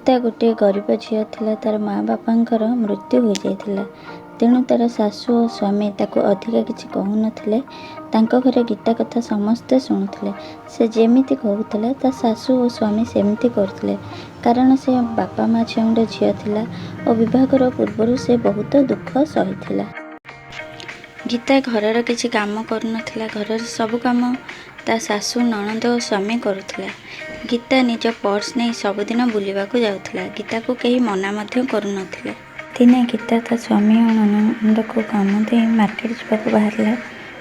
ଗୀତା ଗୋଟିଏ ଗରିବ ଝିଅ ଥିଲା। ତା'ର ମା ବାପାଙ୍କର ମୃତ୍ୟୁ ହୋଇଯାଇଥିଲା। ତେଣୁ ତା'ର ଶାଶୁ ଓ ସ୍ୱାମୀ ତାକୁ ଅଧିକା କିଛି କହୁନଥିଲେ। ତାଙ୍କ ଘରେ ଗୀତା କଥା ସମସ୍ତେ ଶୁଣୁଥିଲେ। ସେ ଯେମିତି କହୁଥିଲା, ତା' ଶାଶୁ ଓ ସ୍ୱାମୀ ସେମିତି କରୁଥିଲେ। କାରଣ ସେ ବାପା ମା ଛେଉଣ୍ଡ ଝିଅ ଥିଲା ଓ ବିବାହଘର ପୂର୍ବରୁ ସେ ବହୁତ ଦୁଃଖ ସହିଥିଲା। ଗୀତା ଘରର କିଛି କାମ କରୁନଥିଲା। ଘରର ସବୁ କାମ ତା' ଶାଶୁ, ନଣନ୍ଦ ଓ ସ୍ୱାମୀ କରୁଥିଲା। ଗୀତା ନିଜ ପର୍ସ ନେଇ ସବୁଦିନ ବୁଲିବାକୁ ଯାଉଥିଲା। ଗୀତାକୁ କେହି ମନା ମଧ୍ୟ କରୁନଥିଲେ। ଦିନେ ଗୀତା ତା' ସ୍ୱାମୀ ଓ ନଣନ୍ଦକୁ କାମ ଦେଇ ମାର୍କେଟ ଯିବାକୁ ବାହାରିଲା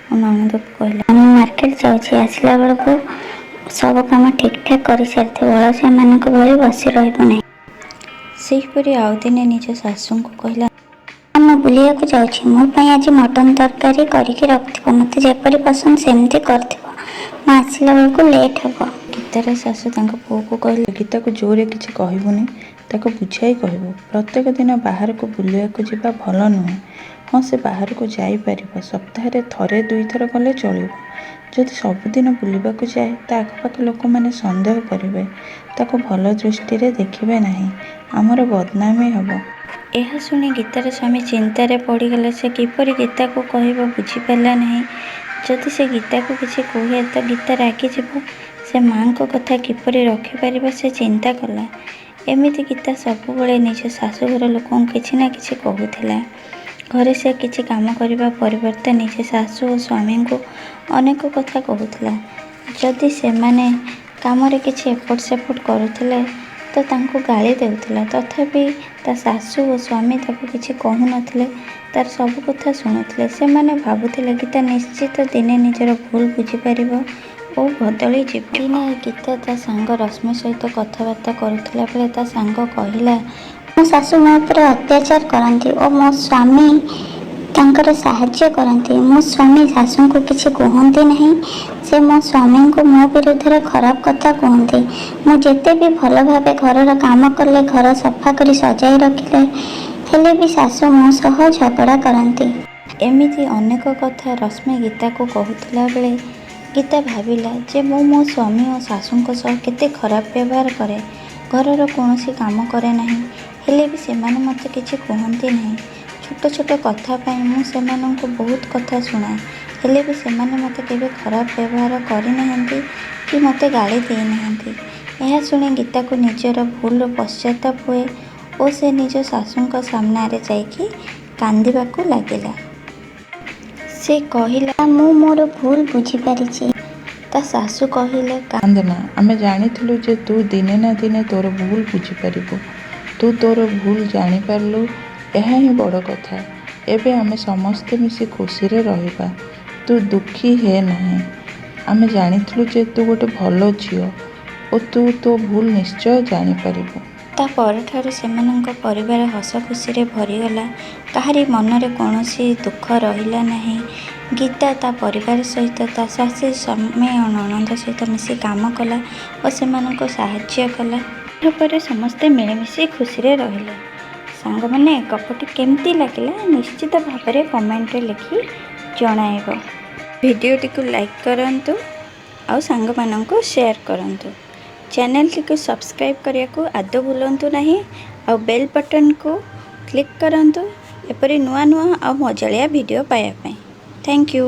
ଓ ନଣନ୍ଦକୁ କହିଲା, ମୁଁ ମାର୍କେଟ ଯାଉଛି, ଆସିଲା ବେଳକୁ ସବୁ କାମ ଠିକ୍ ଠାକ୍ କରିସାରିଥିବୁ। ଅଳସୁଆମାନଙ୍କ ଭଳି ବସି ରହିବୁ ନାହିଁ। ସେହିପରି ଆଉ ଦିନେ ନିଜ ଶାଶୁଙ୍କୁ କହିଲା, ମୁଁ ବୁଲିବାକୁ ଯାଉଛି, ମୋ ପାଇଁ ଆଜି ମଟନ ତରକାରୀ କରିକି ରଖିଥିବ। ମୋତେ ଯେପରି ପସନ୍ଦ ସେମିତି କରିଥିବ। ମୁଁ ଆସିଲା ବେଳକୁ ଲେଟ୍ ହେବ। ଗୀତାର ଶାଶୁ ତାଙ୍କ ପୁଅକୁ କହିଲେ, ଗୀତାକୁ ଜୋରରେ କିଛି କହିବୁନି, ତାକୁ ବୁଝାଇ କହିବୁ। ପ୍ରତ୍ୟେକ ଦିନ ବାହାରକୁ ବୁଲିବାକୁ ଯିବା ଭଲ ନୁହେଁ। ହଁ, ସେ ବାହାରକୁ ଯାଇପାରିବ, ସପ୍ତାହରେ ଥରେ ଦୁଇଥର ଗଲେ ଚଳିବ। ଯଦି ସବୁଦିନ ବୁଲିବାକୁ ଯାଏ, ତା' ଆଖପାଖ ଲୋକମାନେ ସନ୍ଦେହ କରିବେ, ତାକୁ ଭଲ ଦୃଷ୍ଟିରେ ଦେଖିବେ ନାହିଁ, ଆମର ବଦନାମୀ ହେବ। ଏହା ଶୁଣି ଗୀତାର ସ୍ୱାମୀ ଚିନ୍ତାରେ ପଡ଼ିଗଲେ। ସେ କିପରି ଗୀତାକୁ କହିବ ବୁଝିପାରିଲା ନାହିଁ। ଯଦି ସେ ଗୀତାକୁ କିଛି କୁହେ ତ ଗୀତା ରାଗିଯିବ। ସେ ମାଆଙ୍କ କଥା କିପରି ରଖିପାରିବ, ସେ ଚିନ୍ତା କଲା। ଏମିତି ଗୀତା ସବୁବେଳେ ନିଜ ଶାଶୁଘର ଲୋକଙ୍କୁ କିଛି ନା କିଛି କହୁଥିଲା। ଘରେ ସେ କିଛି କାମ କରିବା ପରିବର୍ତ୍ତେ ନିଜ ଶାଶୁ ଓ ସ୍ୱାମୀଙ୍କୁ ଅନେକ କଥା କହୁଥିଲା। ଯଦି ସେମାନେ କାମରେ କିଛି ଏପଟ ସେପଟ କରୁଥିଲେ ତ ତାଙ୍କୁ ଗାଳି ଦେଉଥିଲା। ତଥାପି ତା' ଶାଶୁ ଓ ସ୍ୱାମୀ ତାକୁ କିଛି କହୁନଥିଲେ, ତା'ର ସବୁ କଥା ଶୁଣୁଥିଲେ। ସେମାନେ ଭାବୁଥିଲେ, ଗୀତା ନିଶ୍ଚିତ ଦିନେ ନିଜର ଭୁଲ ବୁଝିପାରିବ ଓ ବଦଳିଯିବ। ଦିନେ ଗୀତା ତା' ସାଙ୍ଗ ରଶ୍ମି ସହିତ କଥାବାର୍ତ୍ତା କରୁଥିଲା ବେଳେ ତା' ସାଙ୍ଗ କହିଲା, ମୋ ଶାଶୁ ମୋ ଉପରେ ଅତ୍ୟାଚାର କରନ୍ତି ଓ ମୋ ସ୍ୱାମୀ ତାଙ୍କର ସାହାଯ୍ୟ କରନ୍ତି। ମୋ ସ୍ୱାମୀ ଶାଶୁଙ୍କୁ କିଛି କୁହନ୍ତି ନାହିଁ। ସେ ମୋ ସ୍ୱାମୀଙ୍କୁ ମୋ ବିରୁଦ୍ଧରେ ଖରାପ କଥା କୁହନ୍ତି। ମୁଁ ଯେତେ ବି ଭଲ ଭାବେ ଘରର କାମ କଲେ, ଘର ସଫା କରି ସଜାଇ ରଖିଲେ ହେଲେ ବି ଶାଶୁ ମୋ ସହ ଝଗଡ଼ା କରନ୍ତି। ଏମିତି ଅନେକ କଥା ରଶ୍ମି ଗୀତାକୁ କହୁଥିଲା ବେଳେ ଗୀତା ଭାବିଲା ଯେ ମୁଁ ମୋ ସ୍ୱାମୀ ଓ ଶାଶୁଙ୍କ ସହ କେତେ ଖରାପ ବ୍ୟବହାର କରେ। ଘରର କୌଣସି କାମ କରେ ନାହିଁ, ହେଲେ ବି ସେମାନେ ମୋତେ କିଛି କୁହନ୍ତି ନାହିଁ। ଛୋଟ ଛୋଟ କଥା ପାଇଁ ମୁଁ ସେମାନଙ୍କୁ ବହୁତ କଥା ଶୁଣାଏ, ହେଲେ ବି ସେମାନେ ମୋତେ କେବେ ଖରାପ ବ୍ୟବହାର କରିନାହାନ୍ତି କି ମୋତେ ଗାଳି ଦେଇନାହାନ୍ତି। ଏହା ଶୁଣି ଗୀତାକୁ ନିଜର ଭୁଲର ପଶ୍ଚାତାପ ହୁଏ ଓ ସେ ନିଜ ଶାଶୁଙ୍କ ସାମ୍ନାରେ ଯାଇକି କାନ୍ଦିବାକୁ ଲାଗିଲା। ସେ କହିଲା, ମୁଁ ମୋର ଭୁଲ ବୁଝିପାରିଛି। ତା' ଶାଶୁ କହିଲେ, କାନ୍ଦେନା, ଆମେ ଜାଣିଥିଲୁ ଯେ ତୁ ଦିନେ ନା ଦିନେ ତୋର ଭୁଲ ବୁଝିପାରିବୁ। ତୁ ତୋର ଭୁଲ ଜାଣିପାରିଲୁ, ଏହା ହିଁ ବଡ଼ କଥା। ଏବେ ଆମେ ସମସ୍ତେ ମିଶି ଖୁସିରେ ରହିବା। ତୁ ଦୁଃଖୀ ହେ ନାହିଁ। ଆମେ ଜାଣିଥିଲୁ ଯେ ତୁ ଗୋଟେ ଭଲ ଝିଅ ଓ ତୁ ତୋ ଭୁଲ ନିଶ୍ଚୟ ଜାଣିପାରିବୁ। ତା' ପରଠାରୁ ସେମାନଙ୍କ ପରିବାର ହସ ଖୁସିରେ ଭରିଗଲା। କାହାରି ମନରେ କୌଣସି ଦୁଃଖ ରହିଲା ନାହିଁ। ଗୀତା ତା' ପରିବାର ସହିତ, ତା' ଶାଶୁ, ସ୍ୱାମୀ ଓ ନଣନ୍ଦ ସହିତ ମିଶି କାମ କଲା ଓ ସେମାନଙ୍କୁ ସାହାଯ୍ୟ କଲା। ଏହାପରେ ସମସ୍ତେ ମିଳିମିଶି ଖୁସିରେ ରହିଲେ। ସାଙ୍ଗମାନେ, ଗପଟି କେମିତି ଲାଗିଲା ନିଶ୍ଚିତ ଭାବରେ କମେଣ୍ଟରେ ଲେଖି ଜଣାଇବ। ଭିଡ଼ିଓଟିକୁ ଲାଇକ୍ କରନ୍ତୁ ଆଉ ସାଙ୍ଗମାନଙ୍କୁ ସେୟାର କରନ୍ତୁ। ଚ୍ୟାନେଲଟିକୁ ସବସ୍କ୍ରାଇବ୍ କରିବାକୁ ଆଦୌ ଭୁଲନ୍ତୁ ନାହିଁ ଆଉ ବେଲ୍ ବଟନ୍କୁ କ୍ଲିକ୍ କରନ୍ତୁ ଏପରି ନୂଆ ନୂଆ ଆଉ ମଜାଳିଆ ଭିଡ଼ିଓ ପାଇବା ପାଇଁ। Thank you.